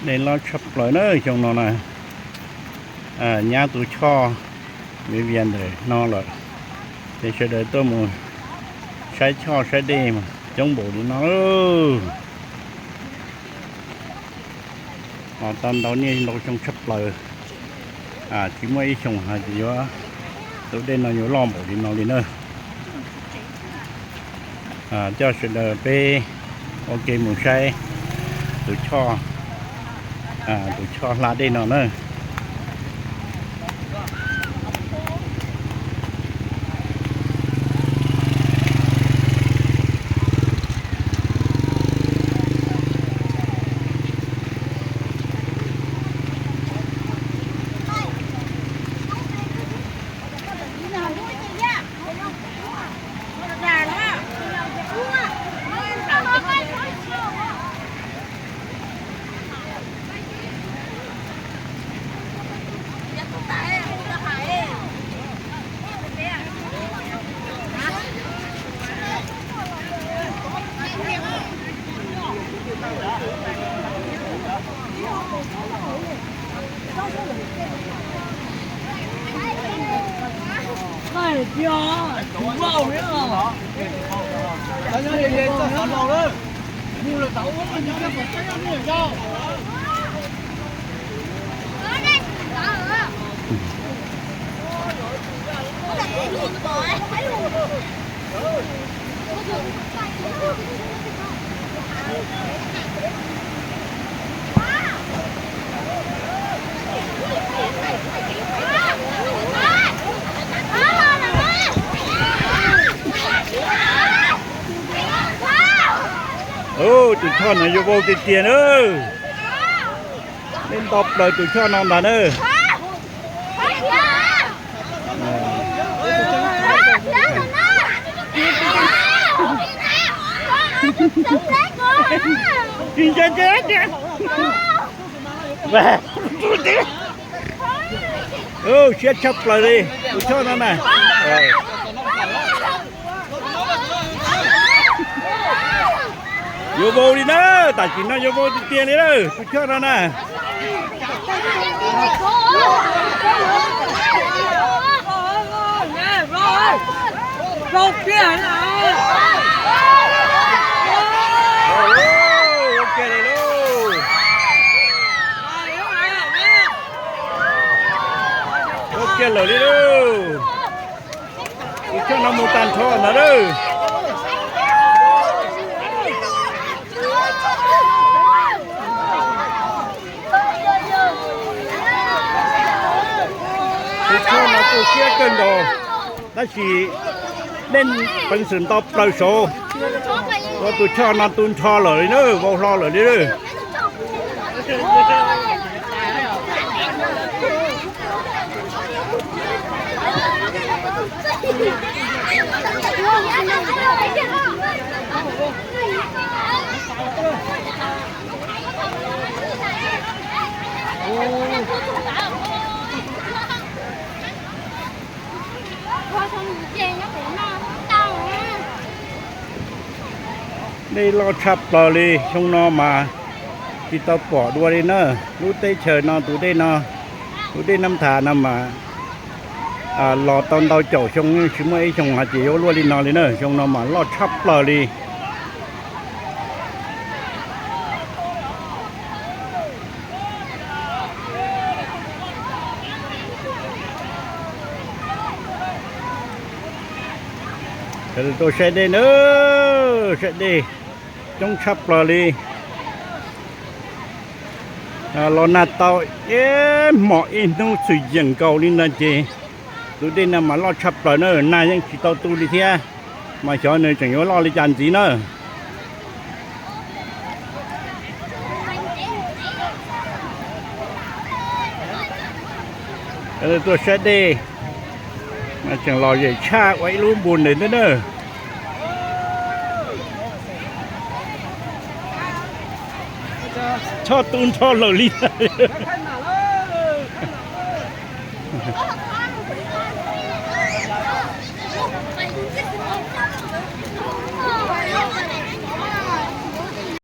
Dej loj tshaj plaws na xyoo no na. Nyab tus choj viv vias ntawm no lawm, ces sawv daws tuaj mus saib choj saib dej coob npaum li no. Los tau ntau niaj ntau xyoo tshaj plaws, tsis muaj ib xyoo hais tias yuav, tus dej no yuav loj npaum li no li na. Coj sawv daws peb ua ke mus saib tus choj, tus choj hla dej no na. Tus choj no yuav vau tiag tiag na. Dej nto plaws tus choj no ntag na. Siab tshaj plaws li tus choj no na. Yuav vau li na, tam sim no yuav vau tiag tiag li lawm tus choj no na. Ua kiag lawm li lauj. Tus choj no mus tag nrho ntag lauj. Tus choj no tu siab kawg nkaus, tab sis dej peev xwm nto plaws saud, ua tus choj no tu nrho lawm li na, vau hlo lawm li. Dej loj tshaj plaws li, xyoo no mas tsis tau pom dua li na. Lub teb chaws no tus dej no, tus dej Nab Thas no mas los tau ntau caum xyoo tsis muaj ib xyoo hais tias yuav luaj li no li na. Xyoo no mas loj tshaj plaws li. Tuaj saib dej na, saib dej coob tshaj plaws li. Los nag tau ib hmos ib hnub txwm yeem nkaus li ntawd ces tus dej no mas loj tshaj plaws na, nag yeej tsis tau tu li thiab, mas xyov nws tseem yuav loj li cas ntxiv na. Tuaj saib dej, tseem lom zem tshaj ua ib lub npus ntawd na. Choj tu nrho lawm li ntag.